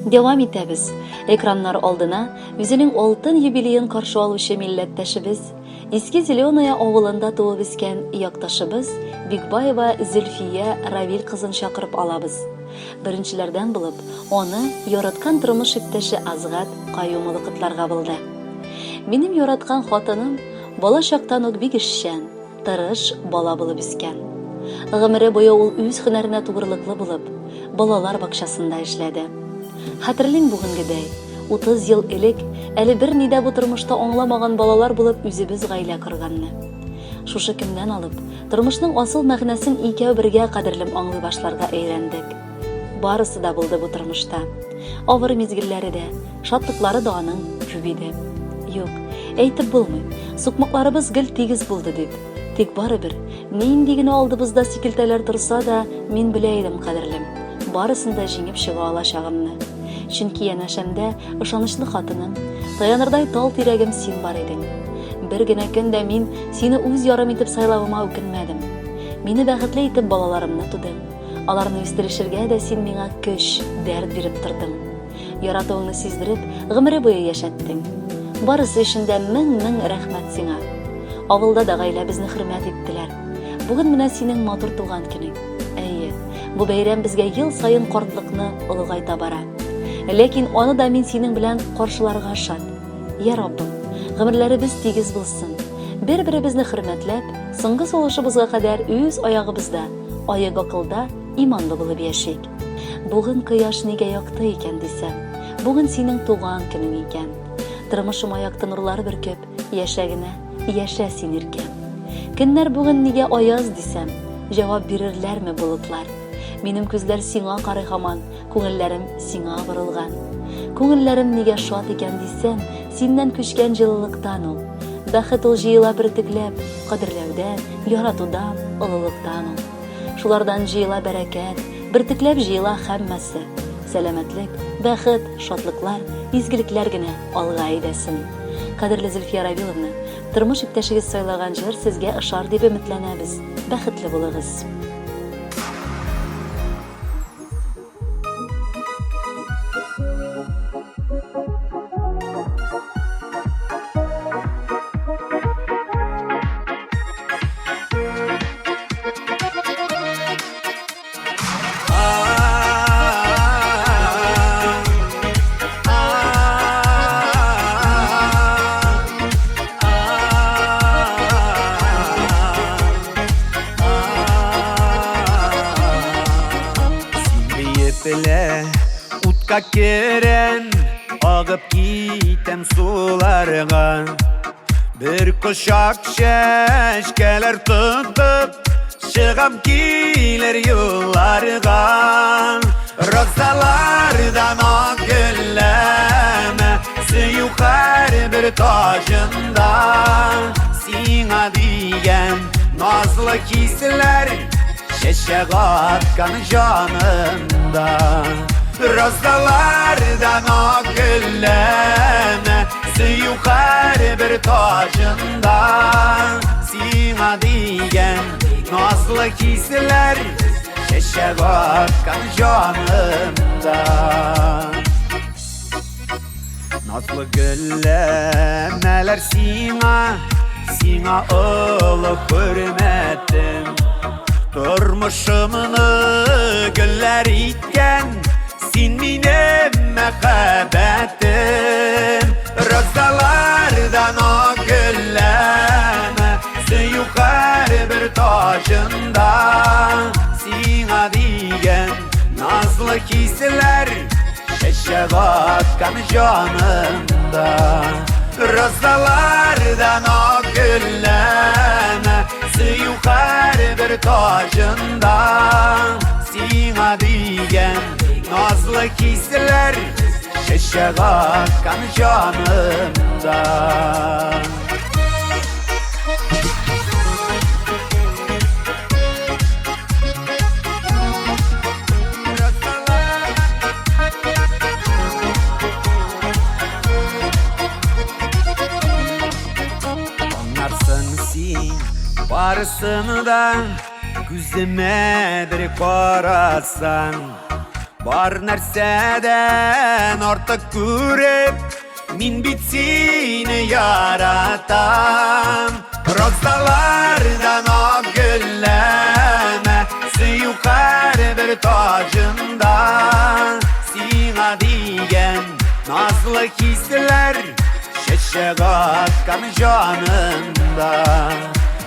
Дәвам итәбез. Экраннар алдына үзенең алтын юбилеен каршы алучы милләттәшебез, Иске Зеленая авылында туып үскән якташыбыз Бикбаева Зөлфия Равил кызын чакырып алабыз. Беренчеләрдән булып, аны яраткан тормыш иптәше Азгат Каюм улы котларга булды. Минем яраткан хатыным бала чактан ук бик эшчән, тырыш бала булып үскән. Гомере буе ул үз һөнәренә тугрылыклы булып, балалар бакчасында эшләде. Хәтерлим бүгенгедәй, 30 ел элек, әле берни дә бу тормышта аңламаган балалар булып үзебез гаилә корганны. Шушы көннән алып, тормышның асыл мәгънәсен икәү бергә кадерлем аңлый башларга өйрәндек. Барысы да булды бу тормышта. Авыр мизгелләре дә, шатлыклары да аның күп иде. Юк, әйтеп булмый, сукмакларыбыз гел тигез булды дип. Тик барыбер, нинди генә алдыбызда сикелтәләр торса да, мин белә идем, кадерлем, барысын да җиңеп чыга алачагымны. Чөнки янәшәмдә ышанычлы хатыным, таянырдай тал тирәгем син бар идең. Бер генә көн дә мин сине үз ярым итеп сайлавыма үкенмәдем. Мине бәхетле итеп балаларымны тудың. Аларны үстерешергә дә син миңа көч, дәрт биреп тордың. Яратуыңны сиздереп, гомере буе яшәттең. Барысы өчен дә мең-мең рәхмәт сиңа. Авылда да гаиләбезне хөрмәт иттеләр. Бүген менә синең матур туган көнең. Әйе, бу бәйрәм безгә ел саен картлыкны олыгайта бара. Ләкин аны да мин синең белән каршыларга шат. Я Раббым, гомерләребез тигез булсын. Бер-беребезне хөрмәтләп, соңгы сулышыбызга кадәр үз аягыбызда, аек акылда, иманлы булып яшик. Бүген кояш нигә якты икән дисәм, бүген синең туган көнең икән. Тормышыма якты нурлар бөркеп, яшә генә, яшә син, иркәм. Көннәр бүген нигә аяз дисәм, җавап бирерләрме болытлар? Минем күзләр сиңа карый һаман, Күңелләрем сиңа борылган. Күңелләрем нигә шат икән дисәм, синнән күчкән җылылыктан ул. Бәхет ул җыела бөртекләп, кадерләүдән, яратудан, олылыктан ул. Шулардан җыела бәрәкәт, бөртекләп җыела һәммәсе. Сәламәтлек, бәхет, шатлыклар, изгелекләр генә алга әйдәсен. Кадерле Зөлфия Равиловна, тормыш иптәшегез сайлаган җыр сезгә ошар дип өметләнәбез. Бәхетле булыгыз! Син утка керәм, агып китәм суларга. Бер кочак чәчкәләр тотып, чыгам килер юлларга. Розалардан ак гөлләмә, сөю һәрбер таҗында. Сиңа дигән назлы хисләр чәчәк аткан җанымда. Розалардан ак гөлләмә, сөю һәрбер таҗында. Сиңа дигән назлы хисләр чәчәк аткан җанымда. Назлы гөлләмәләр сиңа, сиңа олы хөрмәтем. Тормышымны гөлләр иткән, син минем мәхәббәтем. Розалардан ак гөлләмә, сөю һәрбер таҗында. Сиңа дигән назлы хисләр чәчәк аткан җанымда. Розалардан ак гөлләмә, сөю һәрбер таҗында. Сиңа дигән назлы хисләр чәчәк аткан җанымда. Аңларсың син барысын да, күземә бер карасаң. Бар нәрсәдән артык күреп, мин бит сине яратам. Розалардан ак гөлләмә, сөю һәрбер таҗында. Сиңа дигән назлы хисләр чәчәк аткан җанымда.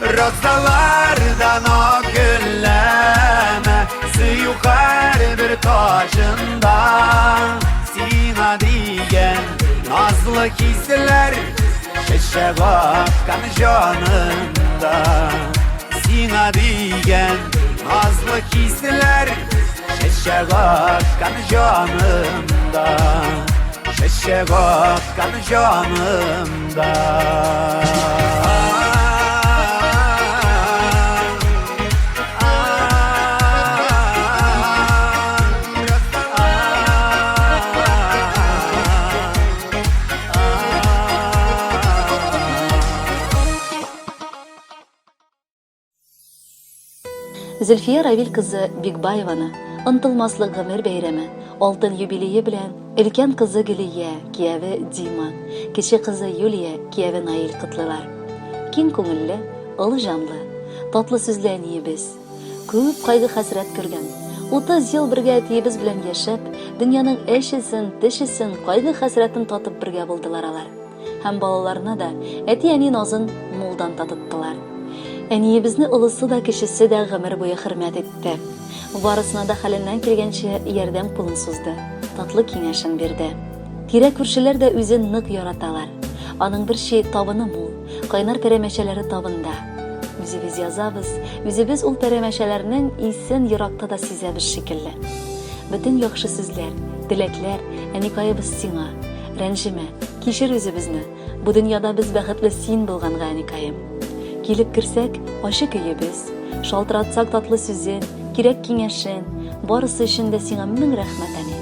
Розалардан ак гөлләмә, сөю һәрбер таҗында. Сиңа дигән назлы хисләр чәчәк аткан җанымда. Сиңа дигән назлы хисләр чәчәк аткан җанымда. Чәчәк аткан җанымда. Зөлфия Равил кызы Бикбаеваны онытылмаслык гомер бәйрәме, алтын юбилее белән өлкән кызы Гөлия, кияве Дима, кече кызы Юлия, кияве Наил котлыйлар. Киң күңелле, олы җанлы, татлы сүзле әниебез. Күп кайгы-хәсрәт күргән, 30 ел бергә әтиебез белән яшәп, дөньяның әчесен, төчесен, кайгы-хәсрәтен татып бергә булдылар алар. Һәм балаларына да әти-әни назын мулдан татыттылар. Әниебезне олысы да, кечесе дә гомер буе хөрмәт итте. Барысына да хәленнән килгәнчә ярдәм кулын сузды, татлы киңәшен бирде. Тирә-күршеләр дә үзен нык яраталар. Аның бер чи табыны мул, кайнар пәрәмәчәләре табында. Үзебез язабыз, үзебез ул пәрәмәчәләрнең исен еракта да сизәбез шикелле. Бөтен яхшы сүзләр, теләкләр, әникаебыз сиңа. Рәнҗемә, кичер үзебезне, бу дөньяда без бәхетле син булганга, әникаем. Килеп керсәк, ачы көебез, шалтыратсак татлы сүзен, кирәк киңәшен, барысы өчен дә сиңа мең рәхмәт, әни.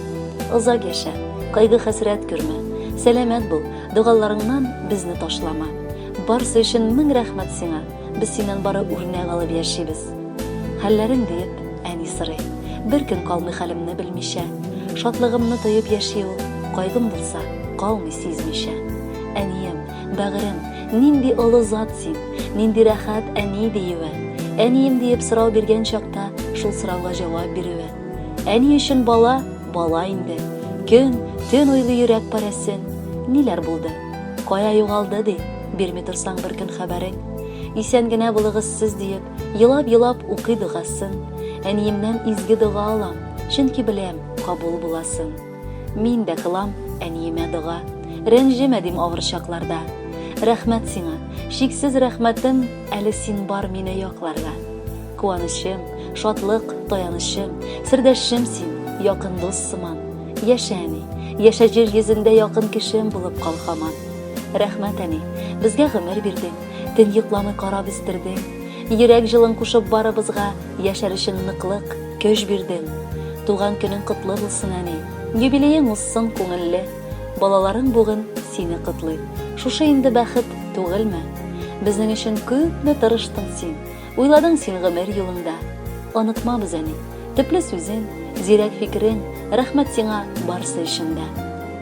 Озак яшә, кайгы-хәсрәт күрмә, сәламәт бул, догаларыңнан безне ташлама. Барысы өчен мең рәхмәт сиңа, без синнән бары үрнәк алып яшибез. Хәлләрең диеп, әни сорый. Бер көн калмый хәлемне белмичә. Шатлыгымны тоеп яши ул, кайгым булса, калмый сизмичә. Әнием, бәгырем, нинди олы зат син, нинди рәхәт әни диюе. Әнием диеп сорау биргән чакта, шул сорауга җавап бирүе. Әни өчен бала, бала инде. Көн, төн уйлый йөрәк парәсен. Ниләр булды? Кая югалды, ди, бирми торсаң бер көн хәбәрең. Исән генә булыгыз сез диеп, Елап-елап укый догасын. Әниемнән изге дога алам, чөнки беләм, кабул буласын. Мин дә кылам әниемә дога. Рәнҗемә дим авыр чакларда. Рәхмәт сиңа, чиксез рәхмәтем, әле син бар мине якларга. Куанычым, шатлык, таянычым, сердәшчем син, якын дус сыман. Яшә, әни, яшә җир йөзендә якын кешем булып кал һаман. Рәхмәт, әни, безгә гомер бирдең. Төн йокламый карап үстердең. Йөрәк җылың кушып барыбызга яшәр өчен ныклык, көч бирдең. Туган көнең котлы булсын, әни. Юбилеең узсын күңелле. Балаларың бүген сине котлый. Шушы инде бәхет түгелме? Безнең өчен күпме тырыштың син. Уйладың син гомер юлыңда. Онытмабыз, әни. Төпле сүзең, зирәк фикерең, рәхмәт сиңа барсы өчен дә.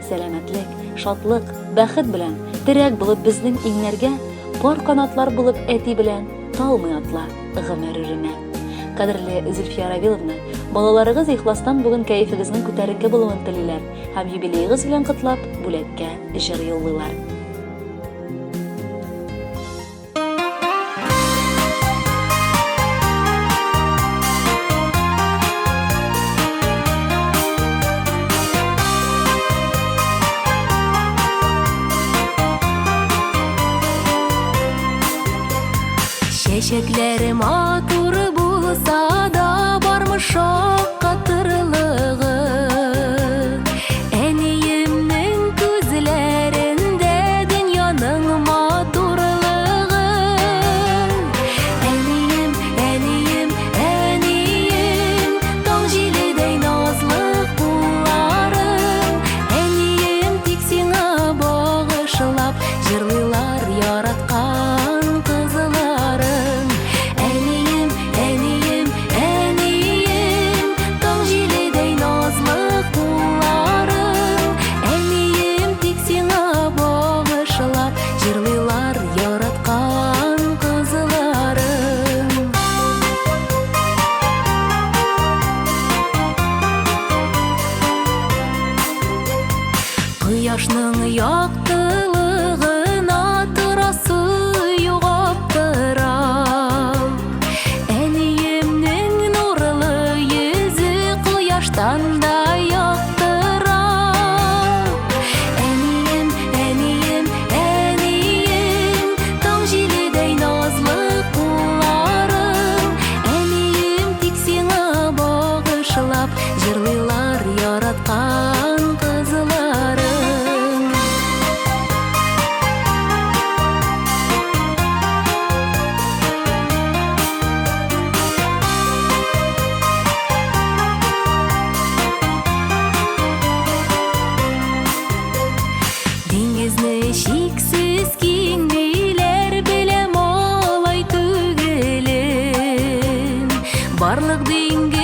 Сәламәтлек, шатлык, бәхет белән, терәк булып безнең иңнәргә, пар канатлар булып әти белән талмый атла гомер үренә. Кадерле Зөлфия Равиловна, балаларыгыз ихластан бүген кәефегезнең күтәренке булуын телиләр һәм юбилеегыз белән котлап, бүләккә җыр юллыйлар. Чәчәкләре матур булса да бармы шаккатырлыгы? Әниемнең күзләрендә дөньяның матурлыгы. Әнием, әнием, әнием, таң җиледәй назлы кулларың. Әнием, тик сиңа багышлап җырлыйлар яраткан кызларың. Әнием. Җырлыйлар яраткан кызларың. Диңгезне чиксез киң диләр, беләм алай түгелен. Барлык диңгез.